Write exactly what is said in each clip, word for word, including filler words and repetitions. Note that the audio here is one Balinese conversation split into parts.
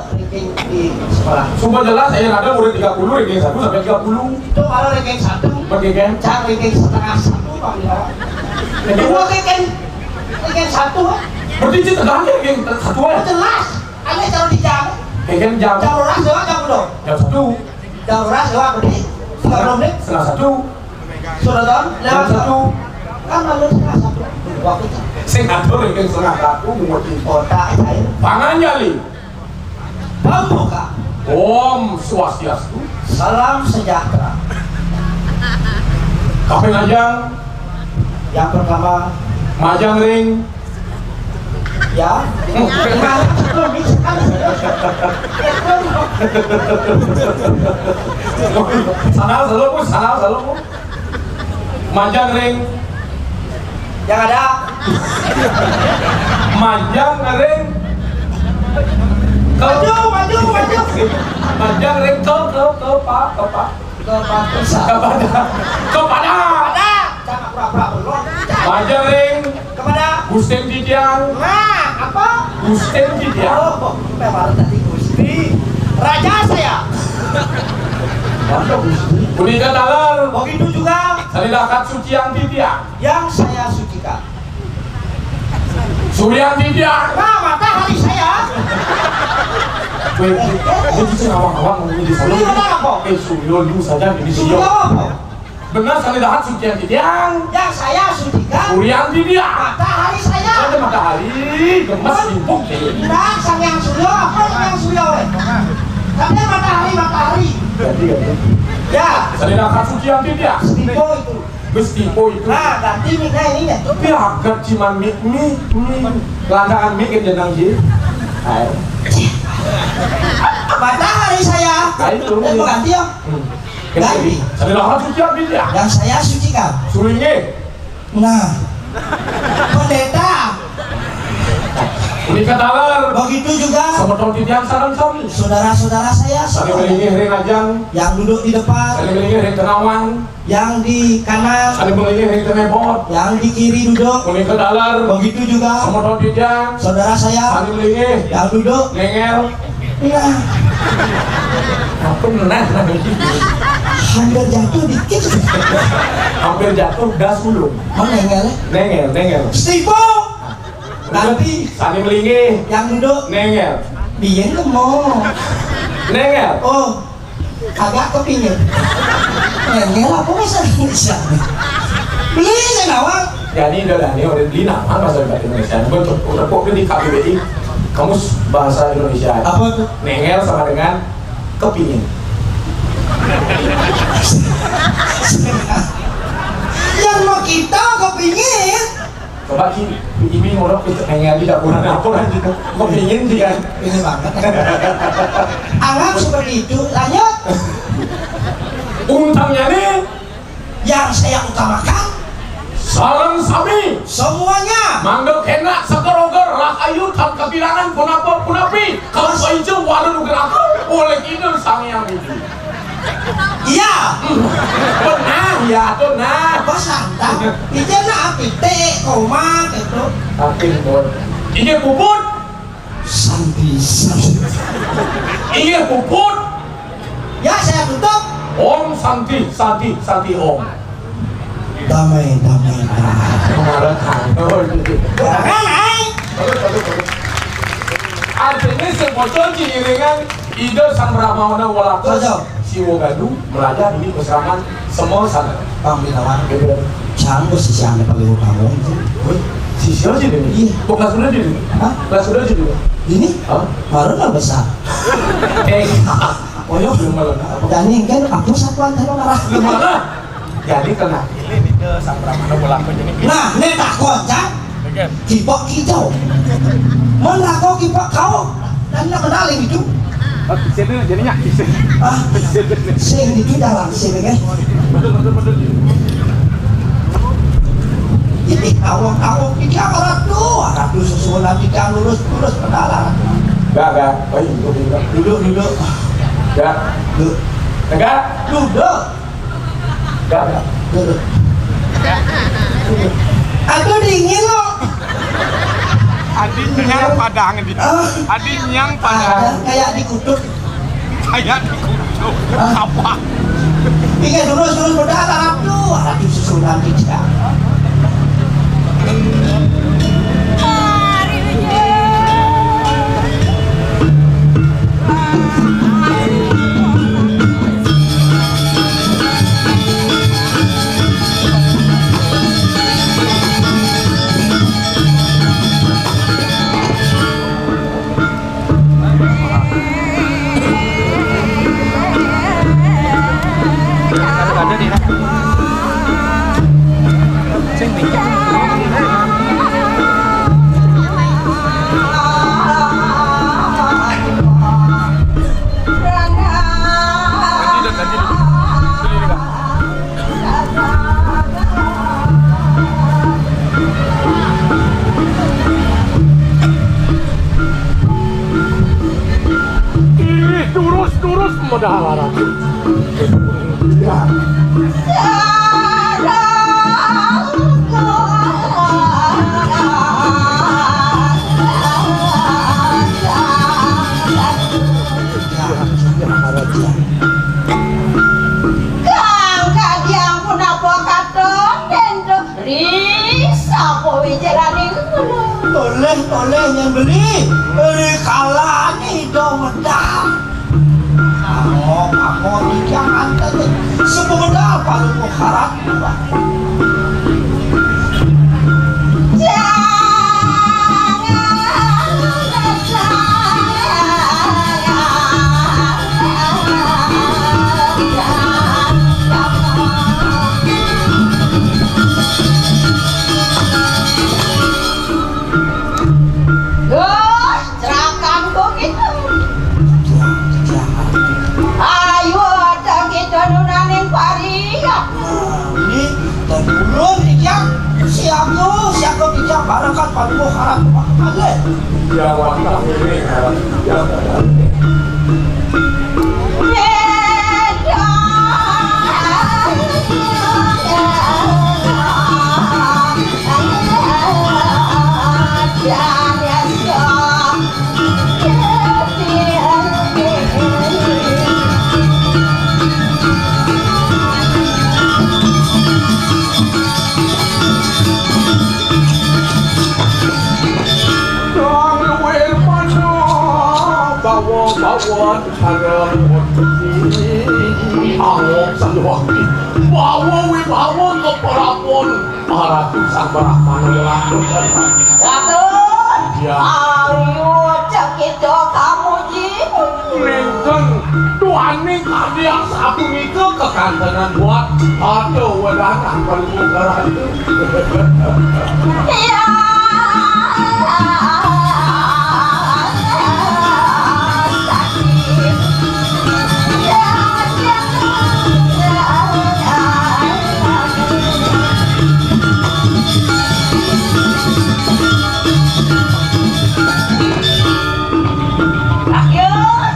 Ranking di sekolah. Sumpah jelas, saya ada murid tiga puluh, ranking satu sampai tiga puluh. Itu kalau ranking satu, ranking, cak ranking setengah satu, Pak Bira. Jadi, dua ranking, ranking satu, eh. Berarti itu tergantung ranking satu, eh. Jelas, ada kalau di jam. Ranking jam. Jam rolas lewat jam belum? Jam satu. Jam rolas lewat berarti tiga puluh menit. Setengah satu. Sudah tahun? Jam satu. Kan lalu setengah satu. Waktu itu. Sing atur ranking setengah satu, murid. Otak saya. Pangan jali. Pembuka. Om Swastiastu. Salam sejahtera. Kape ngajang? Yang pertama. Majang ring. Ya. Gimana? Belum bisa. Sana selalu, sana selalu. Majang ring. Yang ada. Majang ring. Ke, maju, maju, maju. Majang ring ke, ke, ke, pa, ke, pa. Ke Pak Tusa. Kepada. Kepada. Kepada. Jangan pura-pura belum. Majang ring. Kepada. Gustin Titiang. Nah, apa? Gustin Titiang. Oh, memang tadi Gusti. Raja saya. Masa Gusti? Punika taler. Begitu juga. Salidakat Suciang Titiang. Yang saya sucikan. Suryan Titiang. Nah, matahari saya. Weh, itu sih awang-awang ngomong di sana. Surya apa? Eh, Suryo, lu saja ini Surya. Surya apa? Benar, salidakat Suciang Titiang. Yang saya sucikan. Suryan Titiang. Matahari saya. Ada matahari, gemes, sibuk, eh. Enggak, sang yang Surya, apa yang Surya, weh? Tapi matahari, matahari. Ganti, ganti. Ya. Salidakat Suciang Titiang. Stipo itu. Bestipo itu. Nah, ganti mic-nya ini ya. Tapi agak cuman mic, mic, mic. Langkaan mic kan jenang ji. Ayo. Matahari saya. Nah, itu. Eh, mau ganti ya? Hmm. Ganti. Salidakat Suciang Titiang. Yang saya sucikan. Sulinge. Nah. Pendeta. Punika taler. Begitu juga. Semeton titiang sareng sami. Saudara-saudara saya. Sami semua. Melinggih ring ajeng. Yang duduk di depan. Sami melinggih ring tengawan. Yang di kanan. Sami melinggih ring tengebot. Yang di kiri duduk. Punika taler. Begitu juga. Semeton titiang. Saudara saya. Sami melinggih. Yang duduk. Nengel. Nah. Apa nah? Hampir jatuh dikit. Hampir jatuh, das ulun. Mana nengel? Nengel, nengel. Stipo. Nanti. Sami melinggih. Yang duduk. Nengel. Biyen kemo. Nengel. Oh. Agak kepingin. Nengel apa bahasa Indonesia? Beli saya nawang. Jadi udah dah, ini udah beli nama bahasa Indonesia. Bukan untuk repot di K B B I. Kamus Bahasa Indonesia. Apa tuh? Nengel sama dengan kepingin. Yang mau kita kepingin. Coba ki, ini ngorok kita pengen di dapuran apa kan gitu. Kepingin sih kan. Ini banget. Anggap seperti itu, lanjut. Untangnya nih yang saya utamakan. Sareng sami. Semuanya. Mangga kenak sakar oger, rahayu tan kapirangan punapa punapi. Kalau ijo warung nugraha oleh Ida Sang Hyang Widi. Iya. Benar ya tuh nah. Apa santang? Itu nah api teh koma gitu. Saking bon. Inggih puput. Santi, santi. Inggih puput. Ya, saya tutup. Om Santi, Santi, Santi Om. Damai, damai, damai. Kemarin. Jangan, ay. Artinya sing bocor ciringan Ida Sang Brahmawana Walaka. Cocok. Siwa Gadung belajar di peseraman semua sana. Bang Binawan. Gitu. Cang bos si ane paling utama itu. Wih, siswa sih ini. Iya. Kok kelas udah jadi? Hah? Kelas udah jadi? Ini? Hah? Baru nggak besar. Eh, oh ya, belum malam. Jadi kan aku satuan sama marah. Belum malam. Jadi kena. Ini di Sang Brahmana bola apa jadi? Nah, ini takon, Cang. Oke. Kipok kijau. Mana kau kipok kau? Dan nak kenal yang itu. Oh, di sini jadinya. Ah, sing itu dalam sini kan. Betul, betul, betul. Ini awak-awak ini aparat tuh, aparat tuh susunan kita lurus, lurus penalar. Gak, gak. Oh, iya, duduk, duduk. Duduk, duduk. Gak. Duduk. Tegak. Duduk. Gak, gak. Duduk. Aku dingin loh. Adi nyang padang di. Ah. Adi nyang padang. Ada kayak dikutuk. Kayak dikutuk. Ah. Apa? Iya, terus, terus, udah, aduh, aduh, susulan kita. Ih, durus, durus, modal. Ya. Kang kadiang punapa katon, Dénten? Risa kuwi jalaning ngono. Toleh, toleh nyang beli. Rikala ida medal. Kamu, kamu iki anten. Sebedal paling mukarat. Duh, cerakan kok gitu. Ayo, ada kita nunaning pariak. Nah, ini dan ulun iki siaku, siaku iki barengan paduh harap kemana. Ya, wantah ini, ya. Dong luwih manah, bawa-bawa sareng wedi. Awak saluwang bawa wibawa keprabon. Ratu Sang Brahmana. Ratu. Ya. Ayo, cekita kamuji. Nénten duaning karya sapunika kekantenan buat ada wedangan Palungguh Ratu. Ya. Ayo,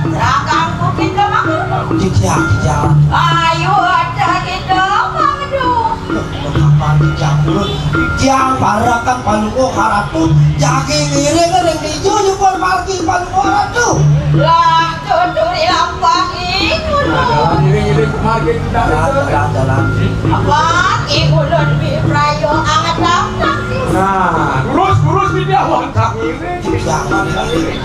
serahkan kuping ke Mang Dudung. Tidak, tidak. Ayo, ada gitu, Mang Dudung. Mengapa tidak turun? Dia parakan Palungguh Ratu, jagi ngiring ring dija nyukur margi Palungguh Ratu. Lah, tuturi lampah iku. Nah, dalam ngiring-ngiring margi kita. Jalan, jalan, jalan. Apa? Iku lho, Dwi Prayo, anget lampah. Nah, lurus, lurus di dia, wantah ngiring. Jangan ngiring.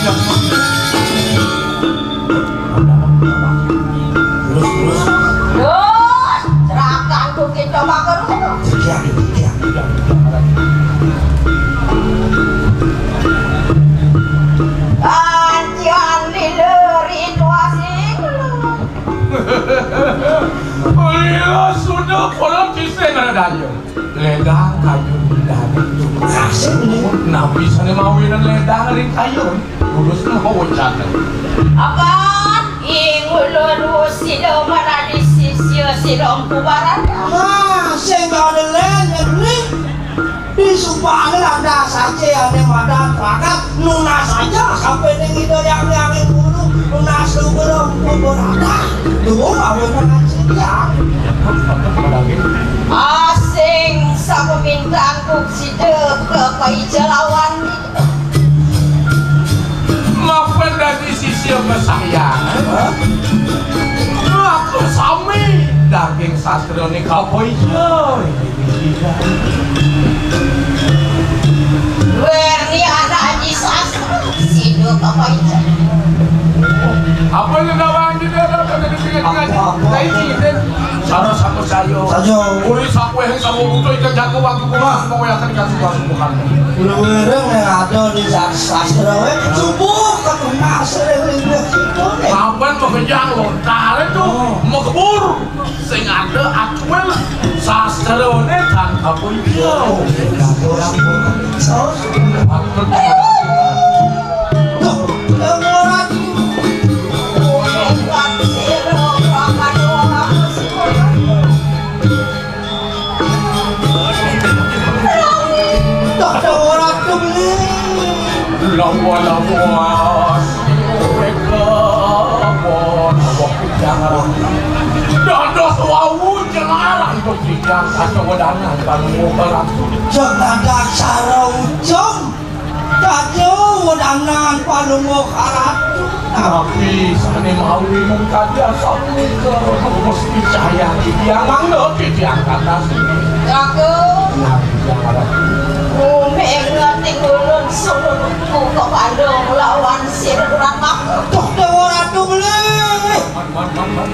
Terus, terus. Terus, serahkan ku kita makan. Sekian, sekian. Kancian lila rindu asing. Lila sudah kolot ciseng ada daya. Ledang kayun dani tunas. Nabi sané mawinan ledang ring kayun. Tulus mawa jatah. Apan ing ulun sida maradi sisia sira Empu Barada. Ah, sing ada lén negeri. Disumpah ada saja ané madan pakat nunas aja sampai ning ida yang yang guru nunas luhur Empu Barada. Duh, awet ngaji ya. Asing sama mintang sida ka Paija lawan. Mapan dadi sisia kasayang. Aku sami daging sastrané ka Paija. Werni anak Aji Sastra, sida ka Paija. Apa yang nawang kita dapat dari sini? Apa, apa? Dari sini. Sareng sama saya. Saya. Uli sakuwéhing sama utuh ikan jago waktu kumas mau yakin kasih kasih bukan. Luwireng yang ada di sas- sastra wé. Subuh ke tunas sering liwat situ. Kapan mengenjang lontar itu mengebur sing ada akwel sastrané dan kabur dia. Tuh, yang orang Lawa, lawa, wéka, lawa, lawa, jangan. Dados wau jelaran kejadian kata wedangan Palungguh Ratu. Jeng dadak cara ujung. Kacau wedangan Palungguh Ratu. Tapi sané mawi mengkaji asal punika mesti cahaya titiang mangga titiang kata sini. Kakung. Nah, titiang kata. Bumi ngerti ulun sulungku kepandung lawan sira kurang mampu. Tuh, Dewa Ratu beli.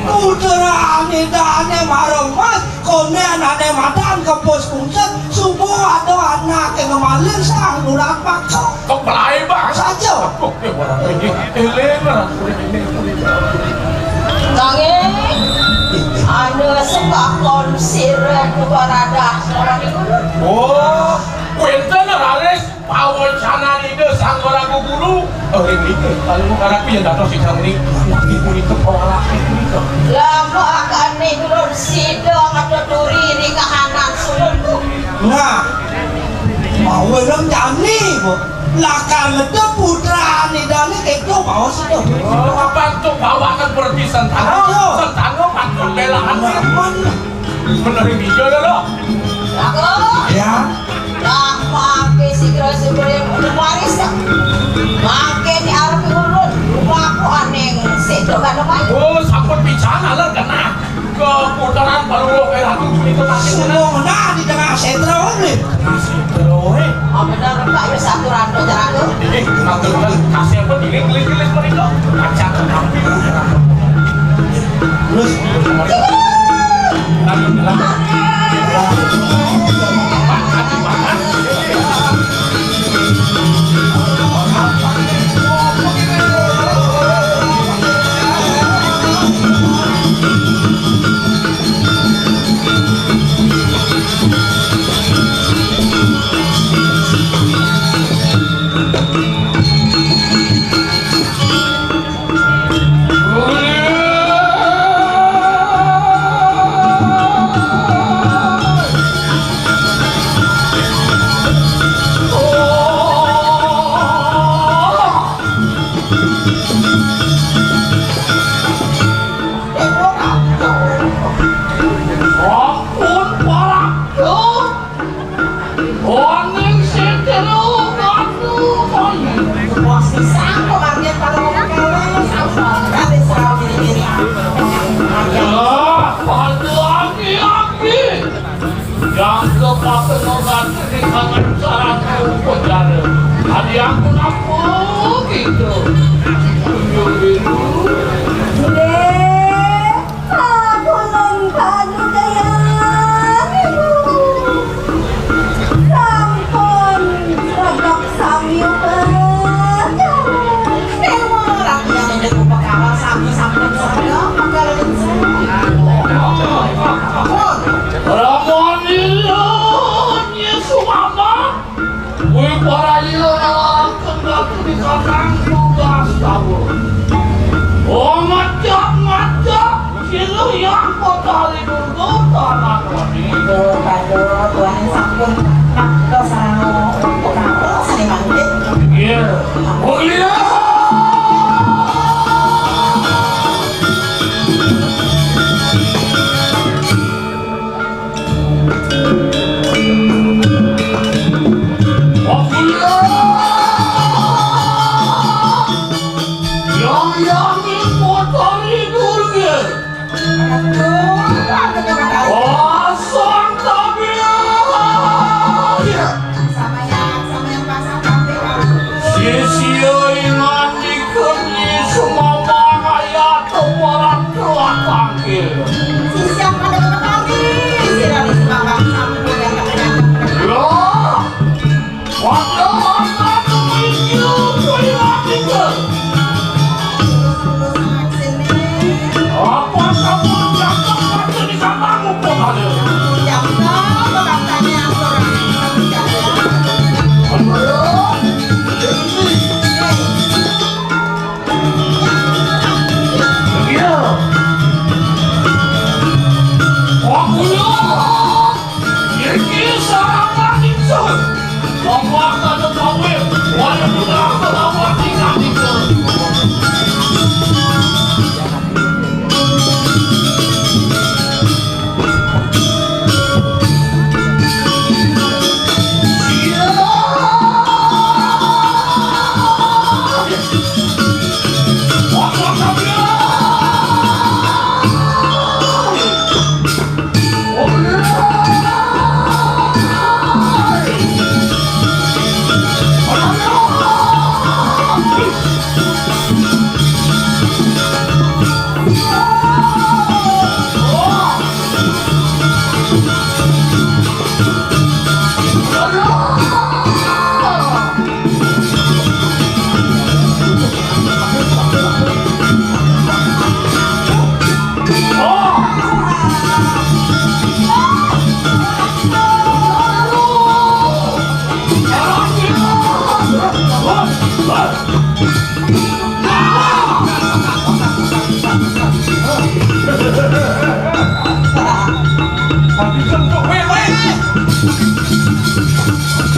Putra anidane marang mas. Koné anané madan kepus kungset, subuh ada anaké ngemaling sang bulan paksa. Kok belai, Bang? Saja. Oke, orang ini, ini, orang ini, ini. Nanging, anu sepakon sira kubaradah lawan iku. Oh, wénten raris. Pawacanan Ida Sang Prabu Guru. Oh, ring nika, lalu karang yen dados sidang ning, ning punika pawalakan punika. Lambakane dulur sida ngatuturi ring kahanan sulunku. Nah, mau welem jani, Bu. Lakar ngedep putrane dane kedo baos itu. Oh, apa tuh bawangan berarti sentana? Aduh. Sentana patut belaan. Nah, mana? Bener iki ya, Lho. Aku. Ya. Lah, mangke si Kira Subri udah waris ya. Mangke di arep urut, aku aning sedo kan, Pak. Oh, sampun pican, aler kena. Keputaran baru kayak ratu itu nanti kena. Semua di tengah sentra, Bli. Tengah sentra, eh. Oh, bener, Pak, ya satu rando jalan tuh. Eh, matur nuwun, kasih apa, giling, giling, giling, mereka. Kaca tetapi. Terus. Ampun, Pak. Oning sing jero anu koyo. Wah, sisang kok artian kalau ngomong kewes, apa? Kabeh salah diri-diri. Ya, padha aki-aki. Yang kepatenokan di kangen sarana upacara. Adi aku nampung Nggih, aku nun kadudayang. Sampun sregep sami upakara. Dewa rakyat ing perkara sami sampun saya manggaling. Ramon iya, Yesu Mama. Kuwi para ira larang kendal di kakang tugas taun. Oh, ngajak, ngajak, siluh yang kota libur kota nanwani. Aduh, aduh, Tuhan sampun makta sarana untuk apa sane mangke? Iya. Oh, iya. Sisia ingandika ni sumama ngayata marang telah tangkil. Sisia pada kemari, sirani sumama sampun dateng. Lah, pada mata keminggu kuwi wae. Apa kamu cakap macam di sana ngumpul aja? Cakap, katanya orang. Iya. Aku ya. Iki sarana ingsun. Monggo kada kawin. Wayah putra kelawa tinggal ingsun.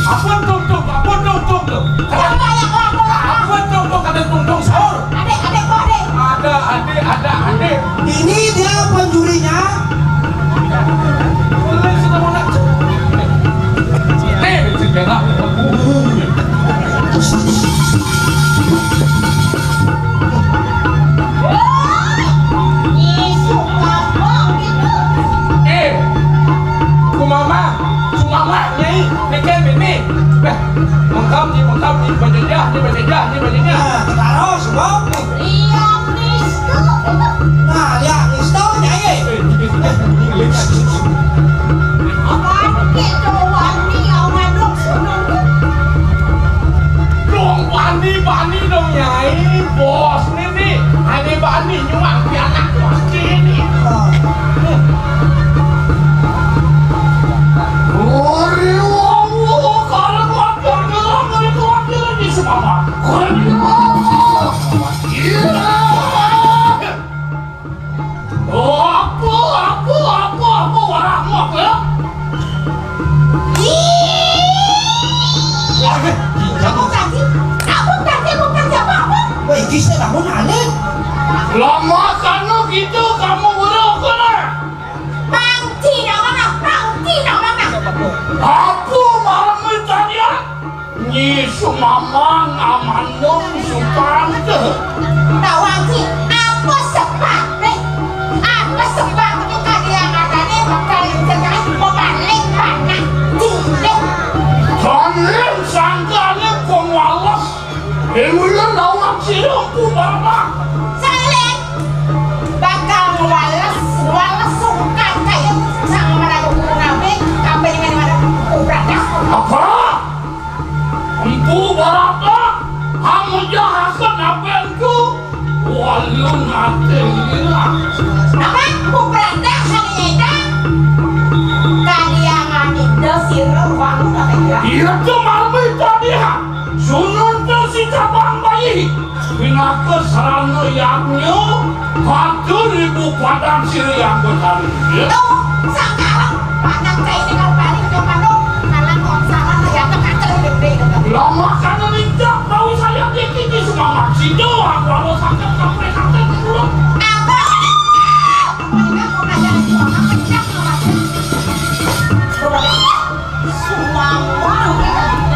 Ampun, Tung, Tung, ampun, Tung, Tung, Tung. Ampun, Tung, Tung, kada Tung, Tung, sahur. Adik, adik, kok, adik? Ada adik, ada adik. Ini dia penjurinya. Boleh sudah mau nak. Nih, si Bella. Eh, kumama, kumama, Nyai, niki mini. Beh, mengkam ni, mengkam ni, bajajah ni, bajajah ni, bajajah. Nah, terus, Bang. Iya, Mister. Nah, ya, Mister, Nyai. Eh, English. Apaan kita wani yang ngandung sunung? Dong, bani, bani dong, Nyai. Bos, Nini, ane bani nyuang pianak pasti ini. Ori wong, wong, kalau makan gelang, kalau keluar gelang di semama. Ori wong. Iya. Oh, apa, apa, apa, apa, warahmat, ya? Ih. Apa tadi? Apa tadi? Apa tadi? Apa? Wah, iki sih kamu nanya. Lama kamu gitu, kamu buruk kena. Pangci nak mana? Pangci nak mana? Apa malam ini tadi, ya? Nyi Sumamang amandung supan teh. Tawang ci, apa sepate? Apa sepate kalian adane bakal jenengan pemaling panak dinding. Soalnya sangkane pemales. Ilmunya tahu Empu Balapak. Salin bakal ngwales, ngwales sungkan kaya sang maraga guru nabi, kabéh dengan mara kubradah. Apa? Empu Balapak, amujahaken apenku, walung ati ilang. Apa? Kubradah sami nyéda? Kadiangan ida sira walung ati ilang. Iya, tuh marmi tadi, ha. Sunun tuh si cabang bayi. Pinaka sarana yadnya, katur ibu padang sira yang bertani. Ya. Tuh, sangkalang, padang cai ini kalau balik ke Bandung, kalang kok salah, ya, ke katur gede, gitu. Lama kan lincah, bau saya dikit di semangat. Sido, aku harus angkat sampai katur dulu. Apa? Pokoknya aku ngajarin suami, pencet, ngawasin. Sumamang.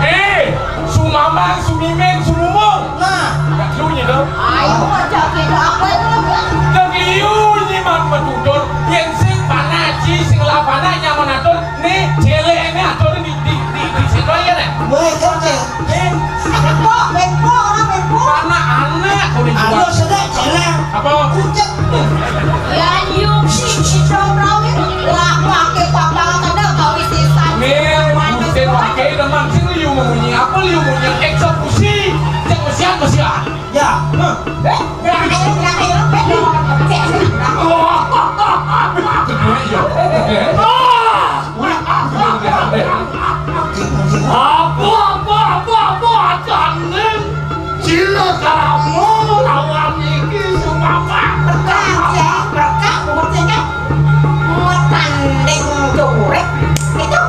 Eh, sumamang, sumimeng, sumumung. Nah. Dak lu nyi to? Ayo, aja kita apa itu? Dak liu nyi man matutur. Yén sing panah, ci sing lapana nyaman atur. Né, célék né atur di, di, di, di situ aja deh. Woi, kau cél. Eh, bempo, bempo, orang bempo. Anak-anak, udah. Aduh, sedek, célék. Apa? Kucek. Yan yuk si si cobrau itu lah pakai papa kada kau isisan. Nih, mungkin pakai teman sing liu munyi apa liu munyi eksekusi. Cek usian, usian. Ya. Hah? Eh, belakang ayo, belakang ayo, belakang ayo. Cek. Oh. Iya. Ah. Apa, apa, apa, apa, acaning? Cila karamu lawan iki sumama. Berkah, ya, berkah, umur tinggal. Mau tanding jurit. Itu.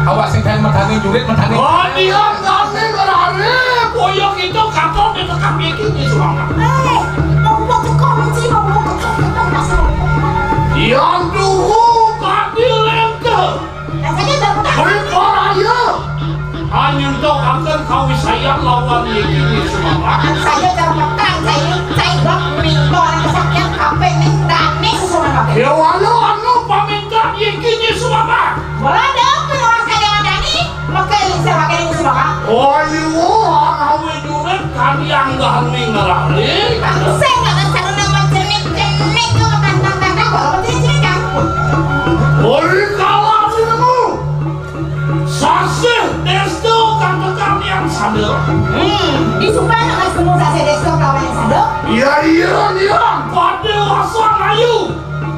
Awak sing kayak metane jurit, metane. Oh, dia tanding lari. Boyok itu katon di tekap iki sumama. Eh, mau buat tukang sih, mau buat tukang, tukang kasih. Yang dulu kaki lengkeh. Rasanya udah pernah. Beri paraya. Anyun to akan kawisayan lawan iki sumama. Saya cara petang, saya, saya bak minta orang kesakian kape nih, dane sesuai kape. Ya walau anu paminta iki sumama. Bola ada apa orang saya dani? Maka yang saya pakai ini sumama. Oh, iya, awi jurit kami anggah ning ngerari. Saya nggak ada sarana mencenik-cenik ke tantang-tantang, kalau mencenik-cenik kan. Ori kala nemu. Sasih destu kang kekamian sada. Hmm, disumpah nang semu sasih destu kawin sada. Iya, iya, iya, pada wasan ayu.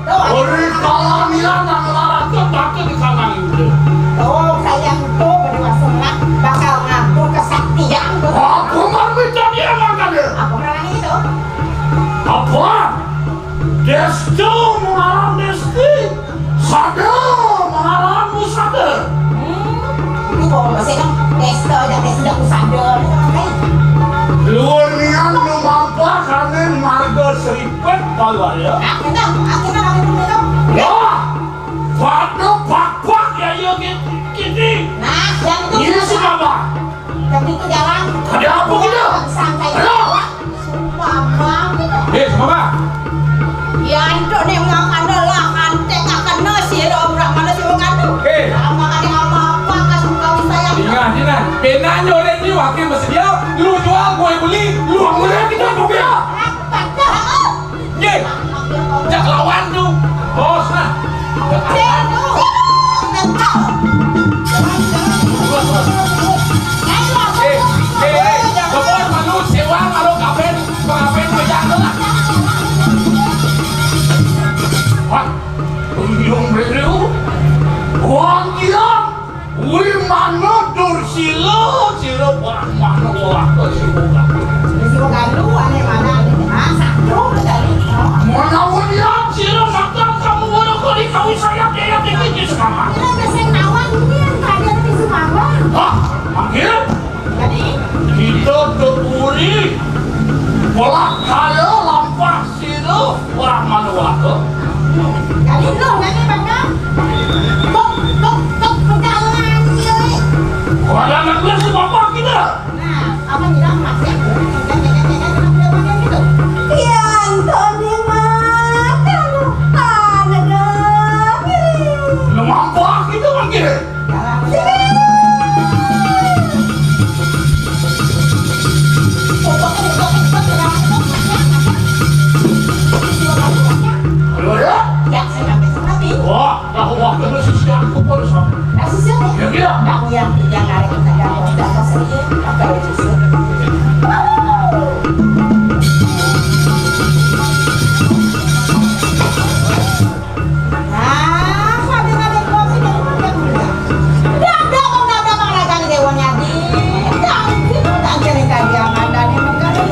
Tuh, ori kala nira nang larake bakal di kanang yuda. Tuh, sayang tuh, pada wasan bakal ngatur kesaktian tuh. Aku marmita dia makanya. Aku merani itu. Apa? Destu mengalam desti. Sada, mengarahan musada. Hmm, ini bawa bahasa kan, desta, dan desta, musada, ini kan, kan. Luar nian nu mampah kane marga seripet, kalau ya. Ah, kita, ah, kita nanti dulu, kan? Wah, pada pak-pak ya, ya, gitu. Nah, yang itu ini susah. Sudah, Pak. Tapi itu jalan. Ada apa kita? Santai. Ayo. Sumpah, Bang. Eh, Sumpah. Ya, itu nih, makan lah, kantek, makan nasi, lo, berapa nasi makan tuh? Eh. Sama ada apa-apa, kasih kami sayang. Ingat, ingat. Benanya oleh ini, wakil bersedia, lu jual, gue beli, lu beli, kita juga. Apa tuh? Ye, jak lawan tu. Bos, nah. Eh, eh, eh, kebon malu sewa, malu kapen, kapen pejak tu lah. Wah, unjung beliau. Wang dia. Wi mana Dursila, sira wah mana wah ke sira. Sira galu ane mana ane. Ah, satu ke tadi. Menawa dia sira makan kamu wala kali kau sayap dia yang tinggi di sekarang. Kira keseng nawan ini yang tadi ada di Sumaba. Hah? Panggil? Jadi? Kita ke puri. Pelak kaya lampas. Sira ora manuwata. Kali lo nane bakal tok, tok, tok, pecalang, yoi. Ora anak gue si bapak kita. Nah, apa bilang masih? Iya, Antoni makan. Ada dong. Lemah kita manggil. Yang ada kita yang bos jatuh sedikit, pakai susu. Nah, ada ada kau sini yang mulia. Dada kau dada mengeragani dewa nyadi. Tangkir tangkir kadiangan dan yang mengganggu.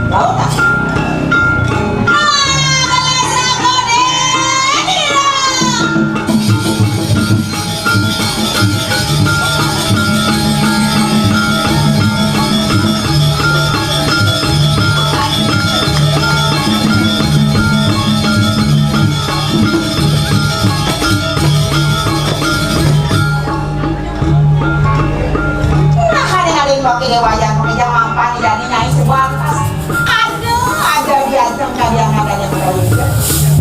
Tahu tak? Ah, kalau ada kau deh. Nah, ada-ada yang pakai wayang, pakai jam mapan, jadi nyai sebakas. Aduh, ada diajeng kalian, ada yang tahu.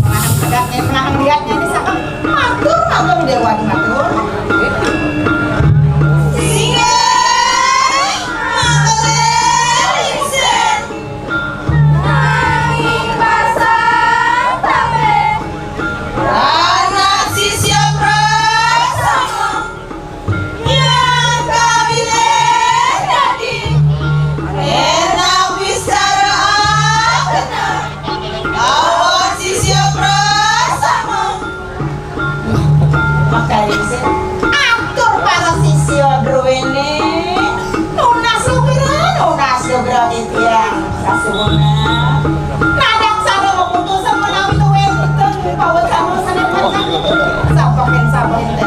Menahan lihatnya, menahan lihatnya ini sangat matur, matur, dewa di matur. Singgih, matur, ringsen. Nanging pasang tabeh. Anak sisya prasama. Yang kawineh dadi enak wicara akenan. Awan sisya prasama. Makarisin atur para sisya druwene. Nunas lugra, nunas lugra titiang sasuwuna. Nadang sareng maputusan menawi tuwin ten pawet sampun sané pacang. Sapaken sapaken.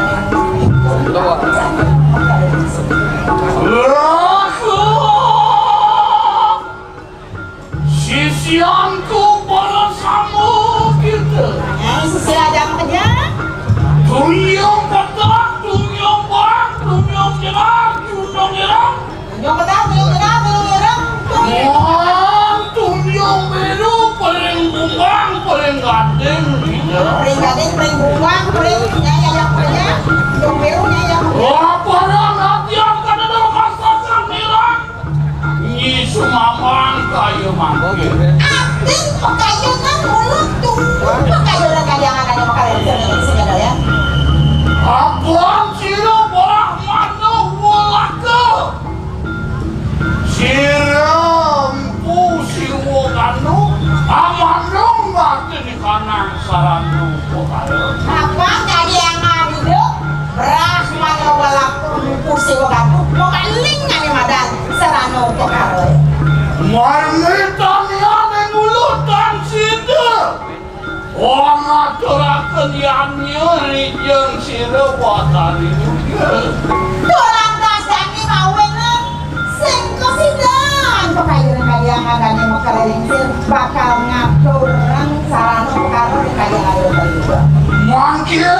Sisyanku para sama kita. Nah, sisi ada apa aja? Tunyong petak, tunyong bang, tunyong nyerang, tunyong nyerang. Tunyong petak, tunyong petak, tunyong nyerang. Wah, tunyong biru paling bumbang, paling gandeng, iya. Paling gandeng, paling bumbang, paling nyaya yang punya. Tunyong biru nyaya yang punya. Wah, para latihan kada ada masakan merah. Nyi sumamang kaya mangkir. Atin pakayunan mulut tuh. Pakayunan kaliangan ada makalenser ini sini ada ya. Apan sira Brahmana walaka. Sira Empu Siwa Ganduk amanung bakti di kanang sarana upakara. Apa kaliangan hidup? Brahmana walaka Empu Siwa Ganduk. Mau kaling ngane madan. Sarana upakara. Marmitanian ing ulutan sida. Wong ngaturaken yanya rijeng sira Batari Duga. Tulantas dani mawena sing kasidan pekayunan kaliang adane makalingsir bakal ngaturang sarana upakara ring kaliang ayu. Mangkin.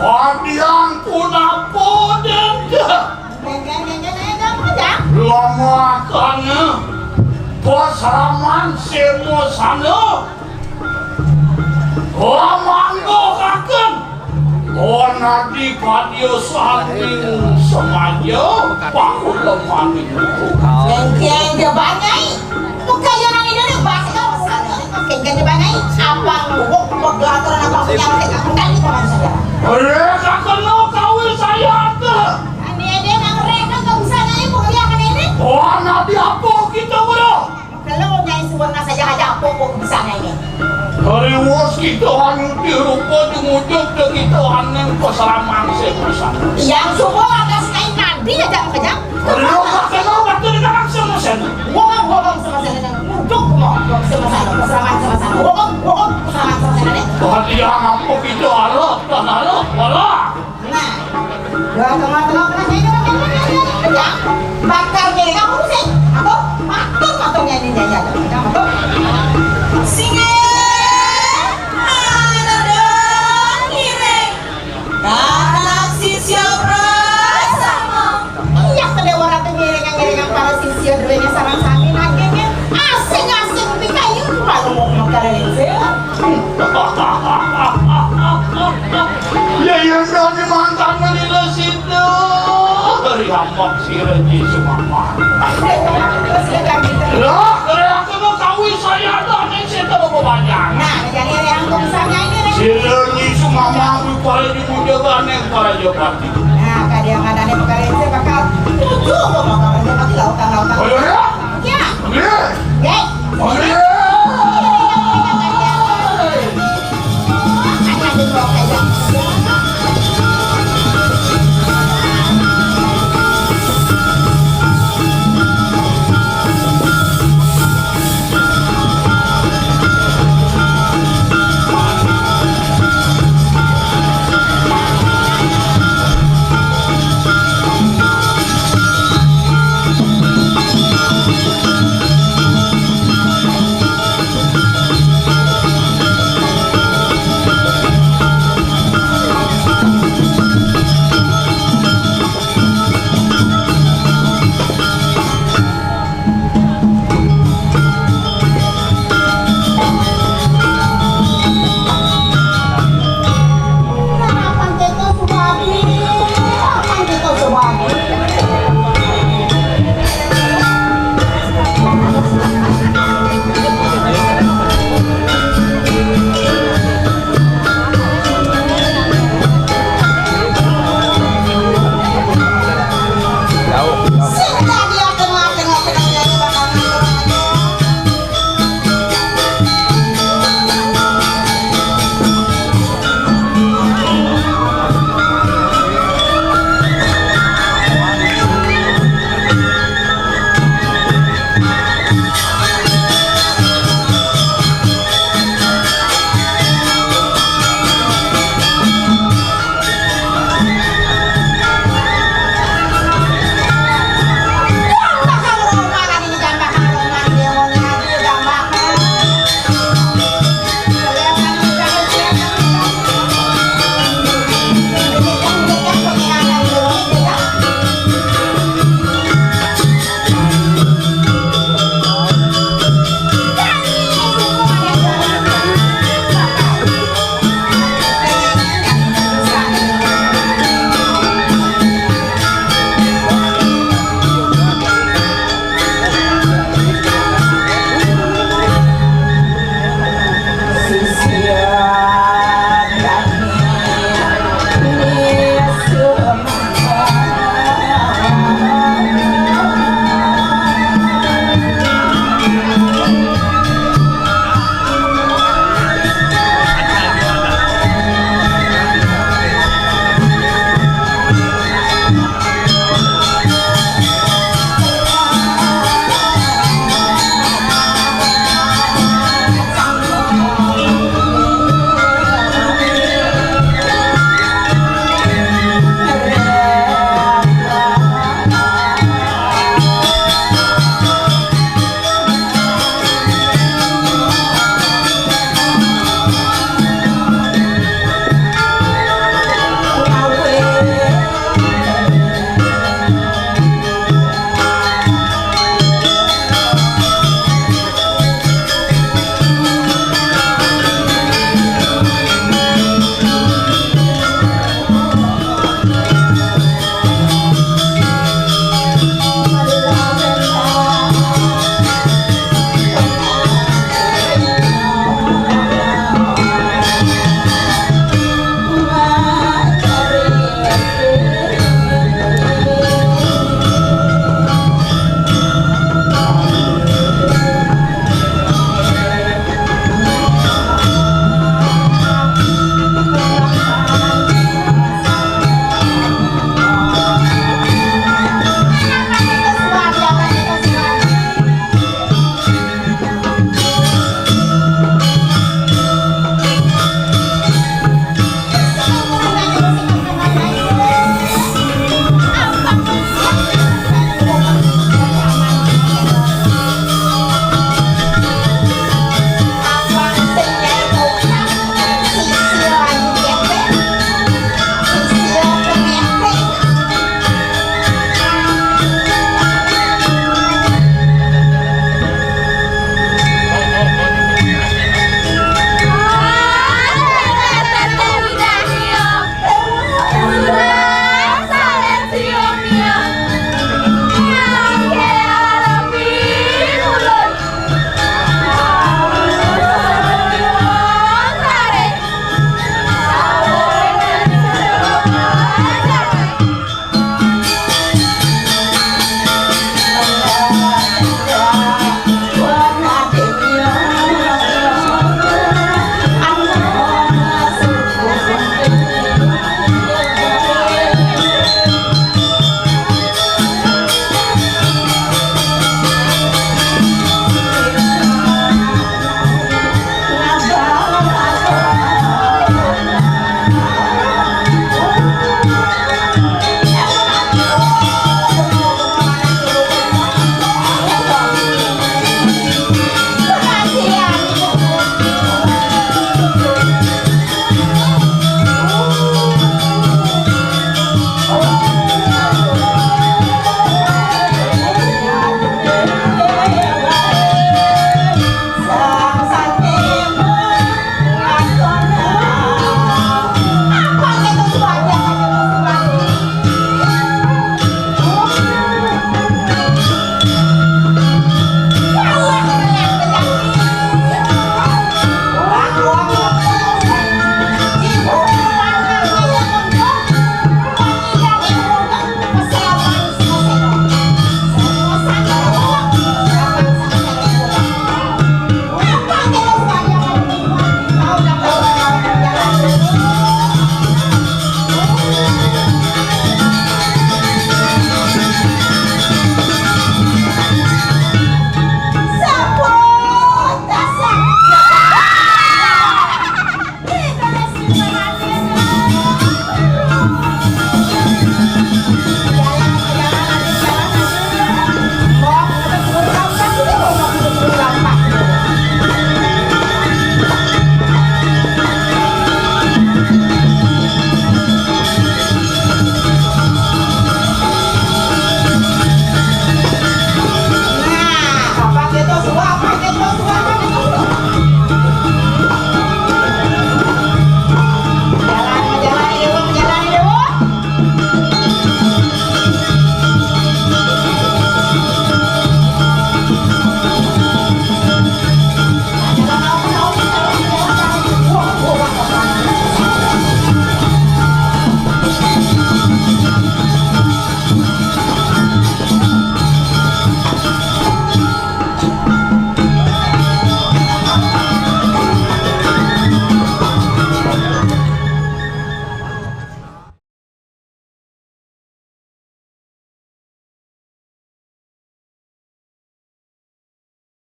Kadiang punapa denda? Lamakana pasraman semasana. Lamangguhaken. Onadi padya saning semaja pakulemaning. Kengkeng jebanyai. Bukayanan ini nih, bahasa kamu sana. Kengkeng jebanyai. Abang guguk, guguk gelatoran abang punya, mereka bukan itu manusia. Mereka kena kawin saya ada. Ini dia nang mereka nggak bisa naik, mau lihat kan ini? Oh, anak di apa kita, bro? Kalau nyai suwun saja aja apa kok bisa naik ini? Riwus kita anu dirupa jumujug de kita aneng pasraman sing pisan. Yang suwun atas naik nadi aja kejam. Lu pakai lo waktu di dalam semusen. Ngomong-ngomong sama saya, nguduk ngomong sama saya, sama sama saya, ngomong-ngomong sama sama saya. Hadiah ngampuk itu alat, dan alat, wala. Nah, dua tengah-tengah, tengah, tengah, tengah, tengah, tengah, tengah. Bakal ngiring aku sih, aku matur, matur nyanyi, nyanyi, aku pegang, aku. Singgih, ada dong, ngiring. Anak sisya prasama. Iya, kedéwa ratu ngiring-ngiring para sisya duwéné sareng sami nanging asing-asing pikayu malu mau kalian. Ya, ya, sami mangkana lila sida. Dari hambak sira Yesus Mama. Lah, kaya aku mau kawin saya ada ning sida mau panjang. Nah, jadi ada yang bisa nyanyi nih. Sira Yesus Mama aku para di muda gane para jopati. Nah, kada yang ada nih bakal itu bakal tujuh kok bakal jopati lautan lautan. Oh iya? Ya. Iya. Ya. Oh iya.